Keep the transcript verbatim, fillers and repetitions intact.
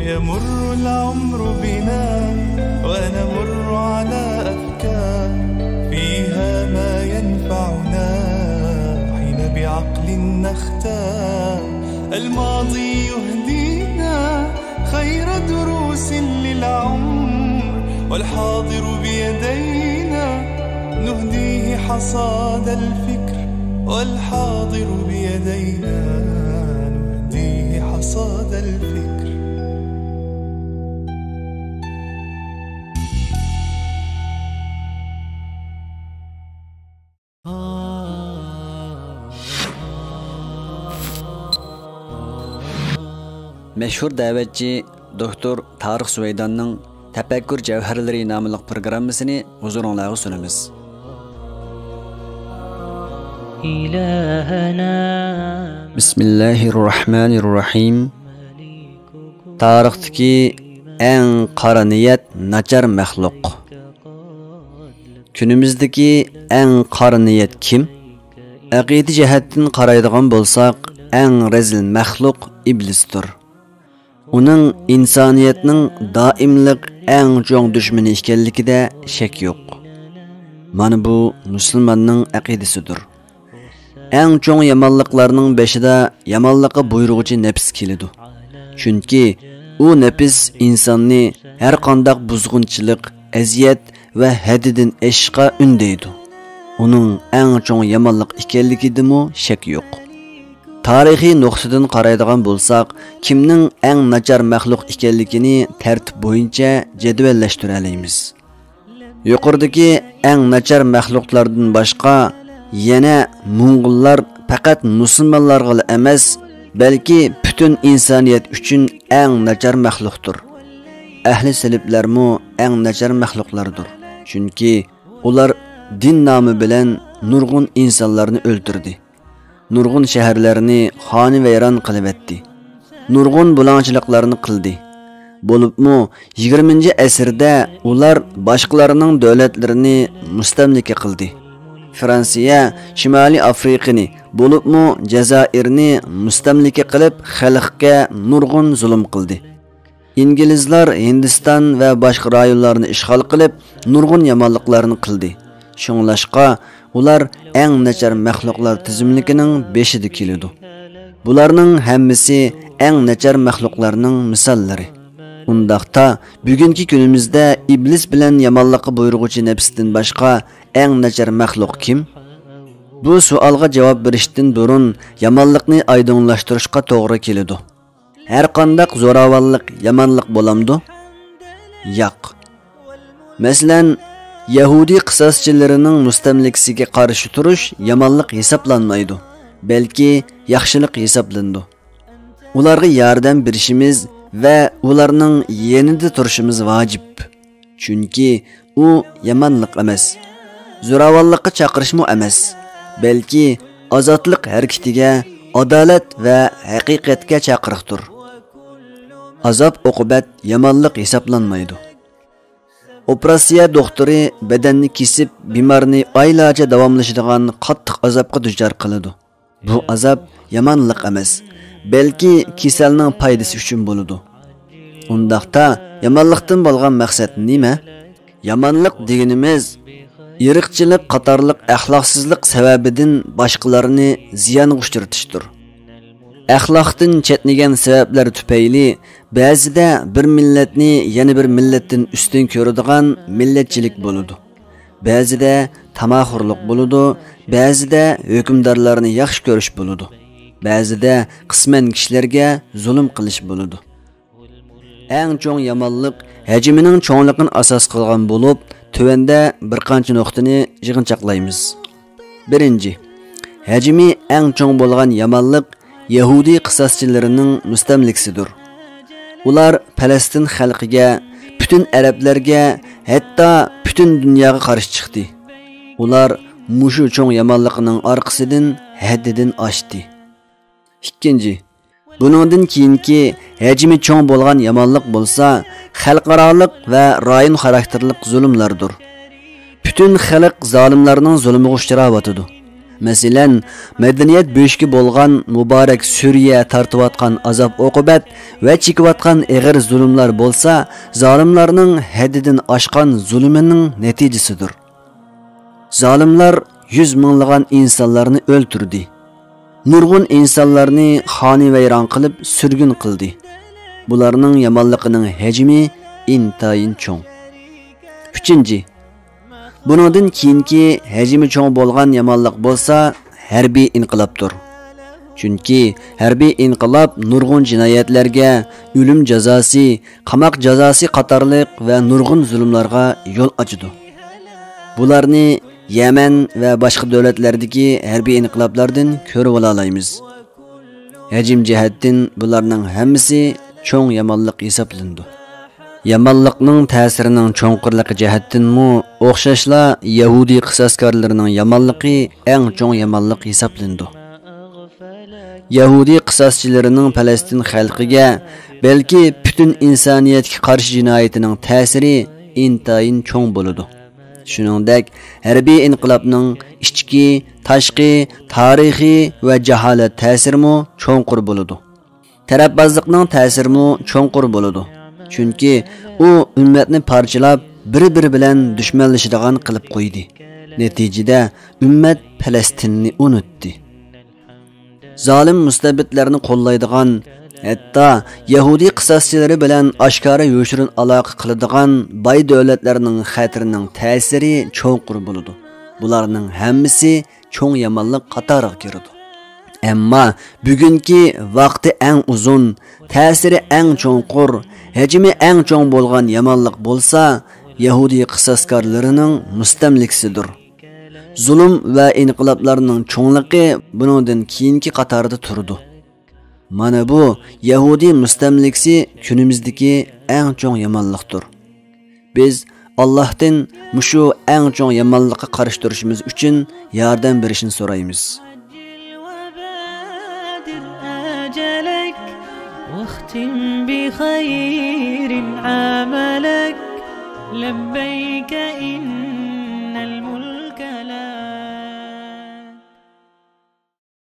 يمر العمر بنا ونمر على أفكار فيها ما ينفعنا حين بعقل نختار. الماضي يهدينا خير دروس للعمر، والحاضر بيدينا نهديه حصاد الفكر، والحاضر بيدينا نهديه حصاد الفكر. مەشھۇر دەۋەتچى دوكتور تارىق سۇۋەيداننىڭ تەپەككۇر جەۋھەرلىرى ناملىق پروگراممىسىنى ھۇزۇرۇڭلارغا سۇنىمىز. بىسمىللاھىررەھمانىررەھىم. تارىختىكى ئەڭ قارا نىيەت ناچار مەخلۇق. كۈنىمىزدىكى ئەڭ قارا نىيەت كىم؟ ئەقىدە جەھەتتىن قارايدىغان بولساق، ئەڭ رەزىل مەخلۇق ئىبلىستۇر. ئۇنىڭ ئىنسانىيەتنىڭ دائىملىق ئەڭ چوڭ دۈشمىنى ئىكەنلىكىدە شەك يوق. مانا بۇ مۇسۇلماننىڭ ئەقىدىسىدۇر. ئەڭ چوڭ يامانلىقلارنىڭ بېشىدا يامانلىققا بۇيرۇغۇچى نەپس كېلىدۇ. چۈنكى ئۇ نەپس ئىنساننى ھەرقانداق بۇزغۇنچىلىق، ئەزىيەت ۋە ھەددىدىن ئېشىشقا ئۈندەيدۇ. ئۇنىڭ ئەڭ چوڭ يامانلىق ئىكەنلىكىدىمۇ شەك يوق. تارىخىي نۇقتىدىن قارايدىغان بولساق، كىمنىڭ ئەڭ ناچار مەخلۇق ئىكەنلىكىنى تەرتىپ بويىچە جەدۋەللەشتۈرەلەيمىز. يۇقىرىدىكى ئەڭ ناچار مەخلۇقلاردىن باشقا، يەنە موڭغۇللار پەقەت مۇسۇلمانلارغىلا ئەمەس، بەلكى پۈتۈن ئىنسانىيەت ئۈچۈن ئەڭ ناچار مەخلۇقتۇر. ئەھلى سېلىپلەرمۇ ئەڭ ناچار مەخلۇقلاردۇر. چۈنكى ئۇلار دىن نامى بىلەن نۇرغۇن ئىنسانلارنى ئۆلتۈردى. نۇرغۇن شەھەرلەرنى خانىۋەيران قىلىۋەتتى. نۇرغۇن بۇلاڭچىلىقلارنى قىلدى. بولۇپمۇ يىگىرمىنچى ئەسىردە ئۇلار باشقىلارنىڭ دۆلەتلىرىنى مۇستەملىكە قىلدى. فرانسىيە شىمالىي ئافرىقىنى، بولۇپمۇ جەزائىرنى مۇستەملىكە قىلىپ، خەلققە نۇرغۇن زۇلۇم قىلدى. ئىنگلىزلار ھىندىستان ۋە باشقا رايونلارنى ئىشغال قىلىپ، نۇرغۇن يامانلىقلارنى قىلدى. شۇڭلاشقا، ئۇلار ئەڭ ناچار مەخلۇقلار تىزىملىكىنىڭ بېشىدا كېلىدۇ. بۇلارنىڭ ھەممىسى ئەڭ ناچار مەخلۇقلارنىڭ مىساللىرى. ئۇنداقتا، بۈگۈنكى كۈنىمىزدە ئىبلىس بىلەن يامانلىققا بۇيرۇغۇچى نەپستىن باشقا ئەڭ ناچار مەخلۇق كىم؟ بۇ سوئالغا جاۋاب بېرىشتىن بۇرۇن، يامانلىقنى ئايدىڭلاشتۇرۇشقا توغرا كېلىدۇ. ھەرقانداق زوراۋانلىق يامانلىق بولامدۇ؟ ياق. مەسىلەن، يەھۇدىي قىساسچىلىرىنىڭ مۇستەملىكىسىگە قارشى تۇرۇش يامانلىق ھېسابلانمايدۇ، بەلكى ياخشىلىق ھېسابلىنىدۇ. ئۇلارغا ياردەم بېرىشىمىز ۋە ئۇلارنىڭ يېنىدا تۇرۇشىمىز ۋاجىپ. چۈنكى ئۇ يامانلىق ئەمەس، زوراۋانلىققا چاقىرىشمۇ ئەمەس، بەلكى ئازادلىق ھەرىكىتىگە، ئادالەت ۋە ھەقىقەتكە چاقىرىقتۇر. ئازاب-ئوقۇبەت يامانلىق ھېسابلانمايدۇ. ئوپېراتسىيە دوختۇرى بەدەننى كېسىپ، بىمارنى ئايلارچە داۋاملىشىدىغان قاتتىق ئازابقا دۇچار قىلىدۇ. بۇ ئازاب يامانلىق ئەمەس، بەلكى كېسەلنىڭ پايدىسى ئۈچۈن بولىدۇ. ئۇنداقتا، يامانلىقتىن بولغان مەقسەت نېمە؟ يامانلىق دېگىنىمىز، ئىرقچىلىق قاتارلىق ئەخلاقسىزلىق سەۋەبىدىن باشقىلارنى زىيانغا ئۇچرىتىشتۇر. ئەخلاقتىن چەتنىگەن سەۋەبلەر تۈپەيلى بەزىدە بىر مىللەتنى يەنە بىر مىللەتتىن ئۈستۈن كۆرىدىغان مىللەتچىلىك بولىدۇ. بەزىدە تاماخورلۇق بولىدۇ، بەزىدە ھۆكۈمدارلارنى ياخشى كۆرۈش بولىدۇ، بەزىدە قىسمەن كىشىلەرگە زۇلۇم قىلىش بولىدۇ. ئەڭ چوڭ يامانلىق ھەجمىنىڭ چوڭلۇقىنى ئاساس قىلغان بولۇپ، تۆۋەندە بىر قانچە نۇقتىنى يىغىنچاقلايمىز. بىرىنچى، ھەجمى ئەڭ چوڭ بولغان يامانلىق يەھۇدىي قىساسچىلىرىنىڭ مۇستەملىكىسىدۇر. ئۇلار پەلەستىن خەلقىگە، پۈتۈن ئەرەبلەرگە، ھەتتا پۈتۈن دۇنياغا قارشى چىقتى. ئۇلار مۇشۇ چوڭ يامانلىقنىڭ ئارقىسىدىن ھەددىدىن ئاشتى. ئىككىنچى، بۇنىڭدىن كېيىنكى ھەجمى چوڭ بولغان يامانلىق بولسا خەلقئارالىق ۋە رايون خاراكتېرلىق زۇلۇملاردۇر. پۈتۈن خەلق زالىملارنىڭ زۇلۇمىغا ئۇچراۋاتىدۇ. مەسىلەن، مەدەنىيەت بۆشۈكى بولغان مۇبارەك سۈرىيە تارتىۋاتقان ئازاب-ئوقۇبەت ۋە چېكىۋاتقان ئېغىر زۇلۇملار بولسا زالىملارنىڭ ھەددىدىن ئاشقان زۇلۇمىنىڭ نەتىجىسىدۇر. زالىملار يۈز مىڭلىغان ئىنسانلارنى ئۆلتۈردى. نۇرغۇن ئىنسانلارنى خانىۋەيران قىلىپ سۈرگۈن قىلدى. بۇلارنىڭ يامانلىقىنىڭ ھەجمى ئىنتايىن چوڭ. ئۈچىنچى، بۇنىڭدىن كېيىنكى ھەجمى چوڭ بولغان يامانلىق بولسا ھەربىي ئىنقىلابتۇر. چۈنكى ھەربىي ئىنقىلاب نۇرغۇن جىنايەتلەرگە، ئۆلۈم جازاسى، قاماق جازاسى قاتارلىق ۋە نۇرغۇن زۇلۇملارغا يول ئاچىدۇ. بۇلارنى يەمەن ۋە باشقا دۆلەتلەردىكى ھەربىي ئىنقىلابلاردىن كۆرۈۋالالايمىز. ھەجىم جەھەتتىن بۇلارنىڭ ھەممىسى چوڭ يامانلىق ھېسابلىنىدۇ. يامانلىقنىڭ تەسىرىنىڭ چوڭقۇرلۇقى جەھەتتىنمۇ ئوخشاشلا يەھۇدىي قىساسكارلىرىنىڭ يامانلىقى ئەڭ چوڭ يامانلىق ھېسابلىنىدۇ. يەھۇدىي قىساسچىلىرىنىڭ پەلەستىن خەلقىگە، بەلكى پۈتۈن ئىنسانىيەتكە قارشى جىنايىتىنىڭ تەسىرى ئىنتايىن چوڭ بولىدۇ. شۇنىڭدەك، ھەربىي ئىنقىلابنىڭ ئىچكى، تاشقى، تارىخىي ۋە جاھالەت تەسىرىمۇ چوڭقۇر بولىدۇ. تەرەپبازلىقنىڭ تەسىرىمۇ چوڭقۇر بولىدۇ. چۈنكى ئۇ ئۈممەتنى پارچىلاپ، بىر-بىرى بىلەن دۈشمەنلىشىدىغان قىلىپ قويدى. نەتىجىدە، ئۈممەت پەلەستىننى ئۇنتتى. زالىم مۇستەبىتلەرنى قوللايدىغان، ھەتتا يەھۇدىي قىساسچىلىرى بىلەن ئاشكارا يوشۇرۇن ئالاقە قىلىدىغان باي دۆلەتلەرنىڭ خەتىرىنىڭ تەسىرى چوڭقۇر بولىدۇ. بۇلارنىڭ ھەممىسى چوڭ يامانلىق قاتارىغا كىرىدۇ. ئەمما بۈگۈنكى ۋاقتى ئەڭ ئۇزۇن، تەسىرى ئەڭ چوڭقۇر، ھەجمى ئەڭ چوڭ بولغان يامانلىق بولسا يەھۇدىي قىساسكارلىرىنىڭ مۇستەملىكىسىدۇر. زۇلۇم ۋە ئىنقىلابلارنىڭ چوڭلۇقى بۇنىڭدىن كېيىنكى قاتاردا تۇرىدۇ. مانا بۇ يەھۇدىي مۇستەملىكىسى كۈنىمىزدىكى ئەڭ چوڭ يامانلىقتۇر. بىز ئاللاھتىن مۇشۇ ئەڭ چوڭ يامانلىققا قارشى تۇرۇشىمىز ئۈچۈن ياردەم بېرىشىنى سورايمىز.